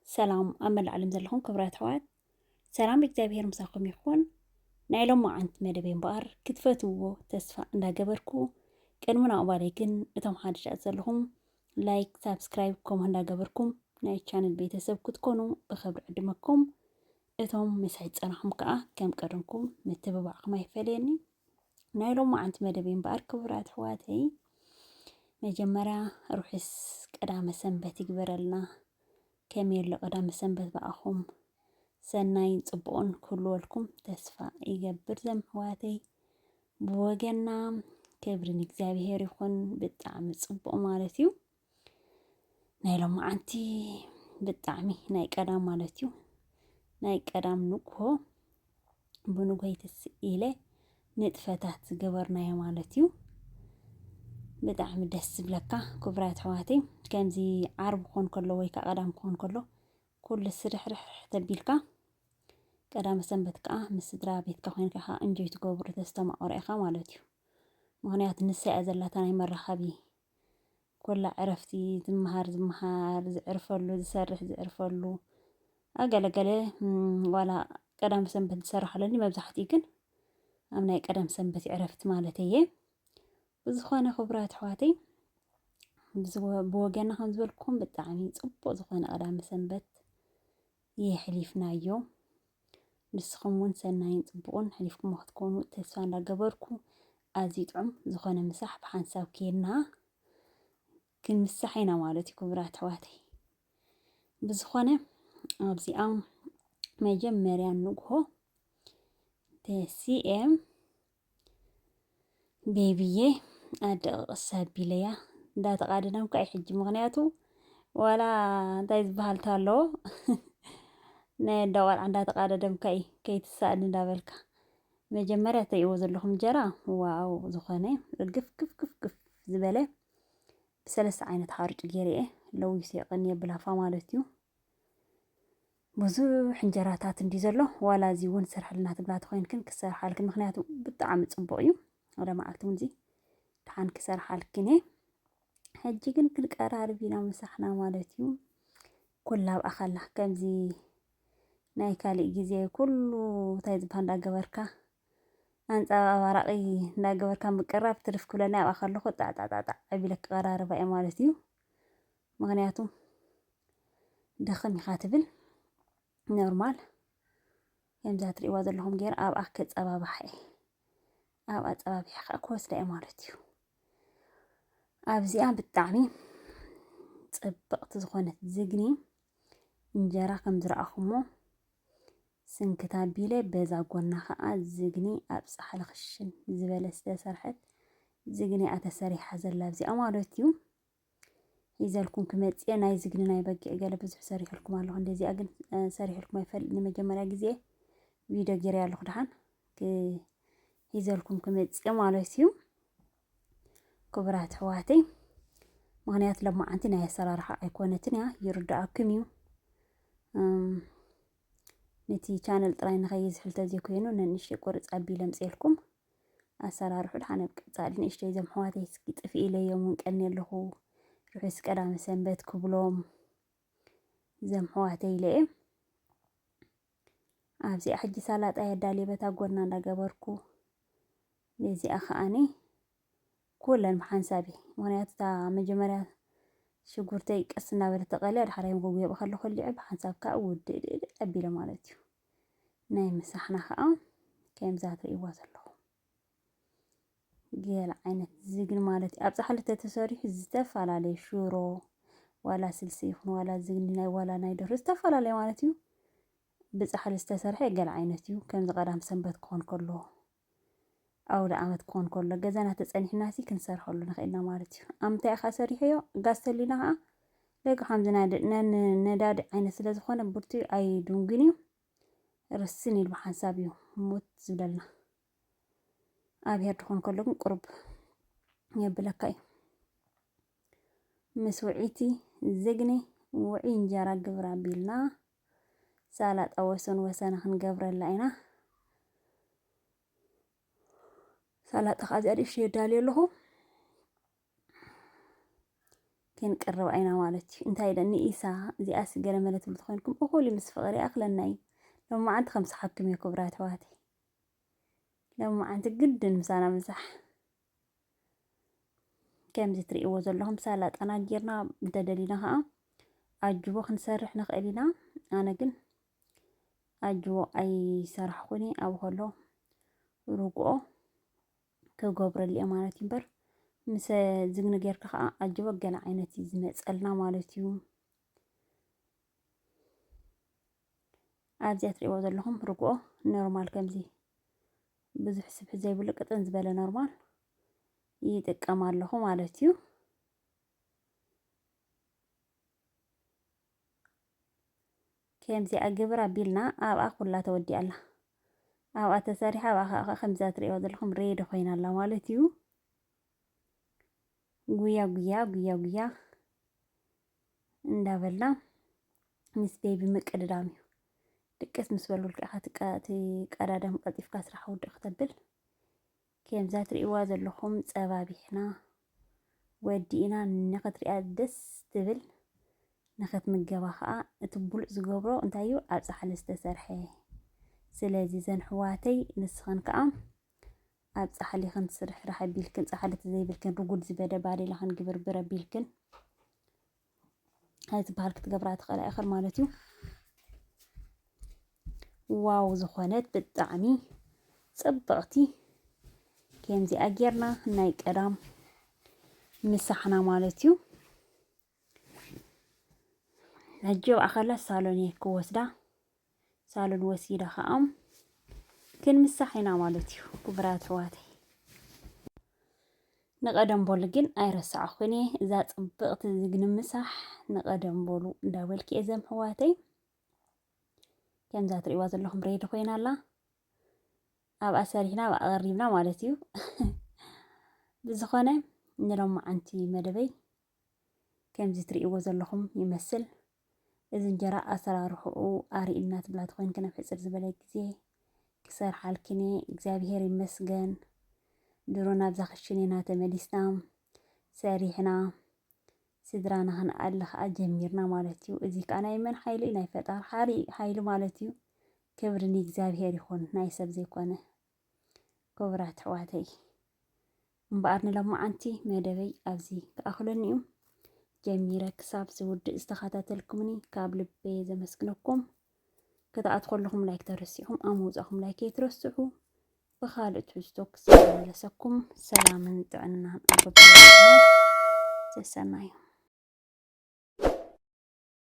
ሰላም ኣብ መላእ ዓለም ዘለኹም ክቡራት ኣሕዋት፣ ሰላም እግዚኣብሔር ምሳኹም ይኹን። ናይ ሎማዓንቲ መደበይ እምበኣር ክትፈትውዎ ተስፋ እንዳገበርኩ፣ ቅድሚ ናቕባለይ ግን እቶም ሓድሻት ዘለኹም ላይክ፣ ሳብስክራይብ ከምኡ እንዳገበርኩም ናይ ቻነል ቤተሰብ ክትኮኑ ብኽብሪ ዕድመኩም። እቶም ምሳይ ዝጸናኹም ከኣ ከም ቀደምኩም ምትብባዕኩም ኣይፈለየኒ። ናይ ሎማዓንቲ መደበይ እምበኣር ክቡራት ኣሕዋተይ፣ መጀመርያ ርሑስ ቀዳመ ሰንበት ይግበረልና። ከመይ ኣሎ ቀዳመ ሰንበት ብኣኹም? ሰናይን ጽቡቕን ክህልወልኩም ተስፋ ይገብር ዘምሕዋተይ። ብወገና ክብሪ ንእግዚኣብሔር ይኹን። ብጣዕሚ ጽቡቕ ማለት እዩ። ናይ ሎማዓንቲ ብጣዕሚ ናይ ቀዳም ማለት እዩ። ናይ ቀዳም ንግሆ ብንግሆ ይትስ ኢለ ንጥፈታት ዝገበርናዮ ማለት እዩ። ብጣዕሚ ደስ ዝብለካ ክቡራት ኣሕዋተይ። ከምዚ ዓርቢ ክኾን ከሎ ወይ ከዓ ቀዳም ክኾን ከሎ ኩሉ ስርሕርሕ ተቢልካ ቀዳመ ሰንበት ከዓ ምስ ስድራ ቤትካ ኮይንካ ኢኻ እንጆይ ትገብሮ ተስተማቕሮ ኢኻ ማለት እዩ። ምኽንያቱ ንሳ እያ ዘላታ ናይ መራኸቢ ኩላ ዕረፍቲ ዝመሃር ዝመሃር ዝዕርፈሉ ዝሰርሕ ዝዕርፈሉ ኣገለገለ እም፣ ዋላ ቀዳም ሰንበት ዝሰርሕ ኣለኒ መብዛሕትኡ ግን ኣብ ናይ ቀዳም ሰንበት ዕረፍቲ ማለት እየ። ብዝኾነ ክቡራት ኣሕዋተይ ብዝወ- ብወገና ከም ዝበልኩኹም ብጣዕሚ ፅቡቕ ዝኾነ ቀዳም ሰንበት የሕሊፍናዮ። ንስኹም እውን ሰናይን ፅቡቕን ሕሊፍኩሞ ክትኮኑ ተስፋ እንዳገበርኩ ኣዝዩ ጥዑም ዝኾነ ምሳሕ ብሓንሳብ ኬድና ክንምሳሕ ኢና ማለት እዩ ክቡራት ኣሕዋተይ። ብዝኾነ ኣብዚኣ መጀመርያ ንግሆ ተሲኤ ቤቢየ ኣደ ቅቅስ ኣቢለያ እንዳተቃደደምካ እዩ ሕጂ። ምኽንያቱ ዋላ እንታይ ዝበሃል ኣሎ ናይ ኣደ ቆልዓ እንዳተቃደደምካ እዩ ከይትሳእኒ እንዳበልካ መጀመርያ እተይዎ ዘለኹም እንጀራ ዋው ዝኾነ ርግፍ ግፍ ግፍ ግፍ ዝበለ ብሰለስተ ዓይነት ሓርጭ ገይረ እየ ለዊሰ የቐንየ ብላፋ ማለት እዩ። ብዙሕ እንጀራታት እንዲ ዘሎ ዋላ እዚ እውን ስርሕልና ትብላ ተኮይንክን ክሰርሓልክን ምክንያቱ ብጣዕሚ ፅቡቅ እዩ። ወደ መዓልቲ እውን እዚ ድሓን ክሰርሓልክን እየ። ሕጂ ግን ክንቀራርብ ኢና ምሳሕና ማለት እዩ። ኩላ ኣብኣ ከላ ከምዚ ናይ ካሊእ ግዜ ኩሉ እንታይ ዝበሃል እንዳገበርካ ኣንፃባባራቂ እንዳገበርካ ምቅራብ ትርፍ ክብለና ኣብኣ ከለኹ ጣዕጣዕጣዕጣዕ ኣቢለ ክቀራርባ እየ ማለት እዩ። ምክንያቱ ድኽም ኢኻ ትብል ኖርማል ከምዛ ትሪእዋ ዘለኹም ገይረ ኣብኣ ከፀባባሕ እየ። ኣብኣ ፀባቢሐ ከዓ ክወስዳ እየ ማለት እዩ። ኣብዚኣ ብጣዕሚ ፅብቕቲ ዝኾነት ዝግኒ እንጀራ ከም ዝረኣኹሞ ስንክት ኣቢለ በዛ ጎና ከዓ ዝግኒ ኣብ ፃሕሊ ክሽን ዝበለ ዝተሰርሐት ዝግኒ እያ ተሰሪሓ ዘላ ኣብዚኣ ማለት እዩ። ሒዘልኩም ክመፅእ እየ። ናይ ዝግኒ ናይ በጊዕ ገለ ብዙሕ ሰሪሐልኩም ኣለኹ። እንደዚኣ ግን እ፣ ሰሪሐልኩም ኣይፈልጥ። ንመጀመርያ ግዜ ቪድዮ ገይረ ኣለኹ። ድሓን ክ- ሒዘልኩም ክመፅእ እየ ማለት እዩ። ክቡራት ኣሕዋተይ፣ ምክንያቱ ለማዓንቲ ናይ ኣሰራርሓ ኣይኮነትን እያ፣ ይርዳኣኩም እዩ። እም፣ ነቲ ቻነል ጥራይ ንኸይዝሕል ተዘይኮይኑ ነንእሽተይ ቁርፅ ኣቢለ ኣምፅኤልኩም። ኣሰራርሑ ድሓን ኣብ ቀፃሊ ንእሽተይ እዞም ኣሕዋተይ እስኪ ጥፍእ ኢለዮም እውን ቀኒ ኣለኹ። ርሑስ ቀዳመ ሰንበት ክብሎም እዞም ኣሕዋተይ ኢለ እየ። ኣብዚኣ ሕጂ ሳላጣ የዳልየ በታ ጎና እንዳገበርኩ ነዚኣ ከዓኒ ኩለን ብሓንሳብ እየ። ምክንያቱ እታ መጀመርያ ሽጉርተይ ቀስ እናበለት ተቐልያ ድሓር መጎጉ የብእ ከለኹ ከሊዐ ብሓንሳብ ከዓ ውድእ ድእ ኣቢለ ማለት እዩ። ናይ ምሳሕና ከዓ ከምዛ ትርእይዋ ዘለኹም ገለ ዓይነት ዝግኒ ማለት እዩ። ኣብ ፃሕሊ ተተሰሪሑ ዝተፈላለየ ሽሮ ዋላ ስልሲ ይኹን ዋላ ዝግኒ ናይ ዋላ ናይ ደርሆ ዝተፈላለየ ማለት እዩ። ብፃሕሊ ዝተሰርሐ ገለ ዓይነት እዩ። ከምዚ ቀዳም ሰንበት ክኾን ከሎ ኣውደ ዓመት ክኾን ከሎ ገዛና ተፀኒሕና ሲ ክንሰርሐሉ ንኽእልና ማለት እዩ። ኣብ ምንታይ ኢኻ ሰሪሐዮ? ጋዝ ተሊና ከዓ ልክዕ ከምዚ ናይ ደ- ነን- ነዳዲ ዓይነት ስለ ዝኾነ ብርትዩ ኣይድንጉን እዩ። ርስን ኢሉ ብሓንሳብ እዩ ሙት ዝብለልና። ኣብ ሄር ድኾን ከሎ ግን ቁሩብ የብለካ እዩ። ምስ ውዒቲ ዝግኒ ውዒ እንጀራ ግብር ኣቢልና ሳላጣ ወሰን ወሰና ክንገብረላ ኢና። ሳላጣ ከዓ እዚኣ ንእሽተይ የዳልዮ ኣለኹ። ክንቅርብ ኣይና ማለት እዩ። እንታይ ኢለ ንኢሳ እዚኣስ ገለ መለ ትብሉ ተኾይንኩም፣ እኹል እዩ፣ ምስ ፍቕሪ ይኣኽለና እዩ። ሎማዓንቲ ከም ሰሓኩም እየ ክቡራት ኣሕዋተይ። ሎማዓንቲ ግድን ምሳና ምሳሕ። ከምዚ ትርእይዎ ዘለኹም ሳላጣና ጌርና እንተደሊና ኸዓ ኣጅቦ ክንሰርሕ ንኽእል ኢና። ኣነ ግን ኣጅቦ ኣይሰራሕኩን እየ። ኣብ ከሎ ርግኦ ክገብረሉ እየ ማለት እዩ እምበር፣ ምስ ዝግኒ ጌርካ ኸዓ ኣጅቦ ገለ ዓይነት እዩ ዝመፀልና ማለት እዩ። ኣብዚኣ ትርእይዎ ዘለኹም ርግኦ ኖርማል ከምዚ ብዙሕ ስብሒ ዘይብሉ ቅጥን ዝበለ ኖርማል ይጥቀም ኣለኹ ማለት እዩ። ከምዚኣ ግብር ኣቢልና ኣብኣ ኩላ ተወዲኣ ኣላ። ኣብኣ ተሰሪሓ ኣብኣ ኸዓ ከምዛ ትርእይዋ ዘለኹም ሬዲ ኮይና ኣላ ማለት እዩ። ጉያ ጉያ ጉያ ጉያ እንዳበልና ምስ ቤቢ ምቅድዳም እዩ። ድቅስ ምስ በልኩልካ ኢኻ ትቀ-፣ ትቀዳደም፣ ቀልጢፍካ ስራሕ ውድእ ክተብል። ከምዛ ትርእይዋ ዘለኹም ጸባቢሕና ወዲእና ንኽትሪኣ ደስ ትብል። ንኽትምገባ ኸዓ እቲ ብሉጽ ዝገብሮ እንታይ እዩ? ኣብ ጻሕሊ ዝተሰርሐ። ስለዚ ዘን ኣሕዋተይ ንስኽን ከኣ ኣብ ጻሕሊ ክንስርሕራሕ ኣቢልክን፣ ጻሕሊ ተዘይብልክን ርጉድ ዝበደ ባዴላ ክንግብርብር ኣቢልክን፣ እዚ ዝበሃል ክትገብራ ትኽእላ ኢኽን ማለት እዩ። ዋው ዝኾነት ብጣዕሚ ጽብቕቲ ከምዚኣ ጌርና ናይ ቀዳም ምሳሕና ማለት እዩ። ሕጂ ኣብኣ ከላ ሳሎን እየ ክወስዳ። ሳሎን ወሲዳ ኸኣ ክንምሳሕ ኢና ማለት እዩ ክቡራት ኣሕዋተይ። ንቐደም በሉ ግን ኣይረሳዕኹን እየ። እዛ ጽብቕቲ ዝግኒ ምሳሕ ንቐደም በሉ እንዳበልኪ እየ ዘም ኣሕዋተይ። ከምዛ ትርእይዋ ዘለኹም ሬዲ ኮይና ኣላ። ኣብኣ ሰሪሕና ኣብኣ ቀሪብና ማለት እዩ። ብዝኾነ ንሎማዓንቲ መደበይ ከምዚ ትርእይዎ ዘለኹም ይመስል። እዚ እንጀራ ኣሰራርሕኡ ኣርእና ትብላ ተኾይንክን ኣብ ሕጽር ዝበለ ግዜ ክሰርሓልክን እየ። እግዚኣብሄር ይመስገን። ድሮ ናብዛ ክሽኔና ተመሊስና ሰሪሕና ስድራና ክንኣሊ ኸኣ ጀሚርና ማለት እዩ። እዚ ከኣ ናይ መን ሓይሊ እዩ? ናይ ፈጣሪ ሓሪ-፣ ሓይሊ ማለት እዩ። ክብሪ ንእግዚኣብሄር ይኹን፣ ናይ ሰብ ዘይኮነ። ክቡራት ኣሕዋተይ፣ እምበኣር ንሎማዓንቲ መደበይ ኣብዚ ክኣኽለኒ እዩ። ጀሚረ ክሳብ ዝውድእ ዝተኸታተልኩምኒ ካብ ልበይ ዘመስግነኩም። ክትኣትዉ ከለኹም ላይክ ተረሲዕኩም ኣብ ምውጻእኩም ላይክ ከይትረስዑ። ብኻልእ ትሕዝቶ ክሳብ ዝመለሰኩም ሰላምን ጥዕናን ኣብ በብዘለኹሞ። ሰሰናዩ።